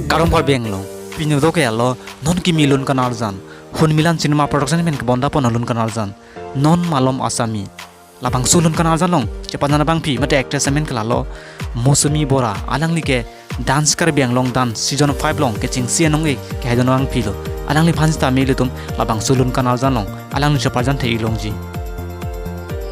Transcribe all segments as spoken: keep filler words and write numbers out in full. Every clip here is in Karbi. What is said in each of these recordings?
Kardom Karbi Anglong, pini video ke alo, non kimi lun kanarjan, Hunmilan Cinema Production pen kebonda pon lun kanarjan, Non Malom Asami. Labangso lun kanarjan along chepajan abangpi mate actress amen ke lalo Mousumi Bora, alangli ke Dance Karbi Anglong Dance season five along kechengsi anong-e kehai dun abangpi lo. Alangliphan sitame ilitum labangso lun kanarjan along alangli chepajan the-ik longji.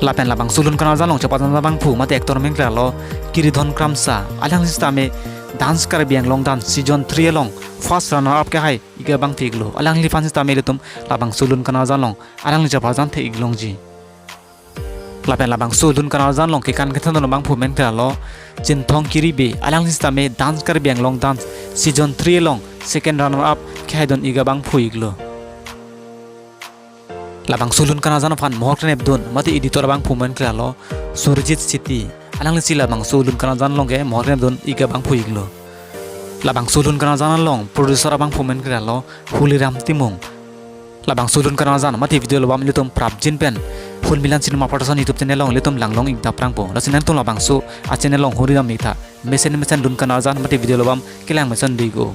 Lapen labangso lun kanarjan along chepajan abangphu mate actor amen ke lalo Kiridon Kramsa, alangli sitame Dance Karbi Anglong Dance season three along first runner up kehai-ik abangpi-ik lo. Alangliphan sitame ilitum labangso lun kanarjan along alangli chepajan the-ik longji. Lapen labangso lun kanarjan along kekan kethan dun abangphu amen ke lalo Chinthong Kiribe, alangli sitame Dance Karbi Anglong Dance season three along second runner up kehai dun-ik abangphu-ik lo. Labangso lun kanarjan aphan mohor kenep dun mate editor abangphu amen ke lalo Surjit Siti, alanglisi labangso lun kanarjan along ke mohor kenep dun-ik abangphu-ik lo. Labangso lun kanarjan along producer abangphu amen ke lalo Huliram Timung. Labangso lun kanarjan mate video album ilitum prapjin pen Hunmilan Cinema Production YouTube channel along ilitum langlong-ik daprangpo. Lasi nangtum labangso a channel along huri dam-ik tha. Mesen mesen lun kanarjan mate video album kelang mesen diko.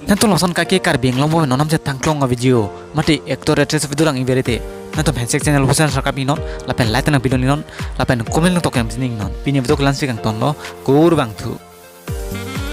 Nangtum lason kaike Karbi Anglong pen non namchet tangklong a video mate actor actress video lang-ik verite, nangtum handshake channel husen sakap-ik non, lapen like nangpi dun-ik non, lapen comment nangtok kemjin-ik non. Pini video ke la-ansi kangton lo, kurvangthu.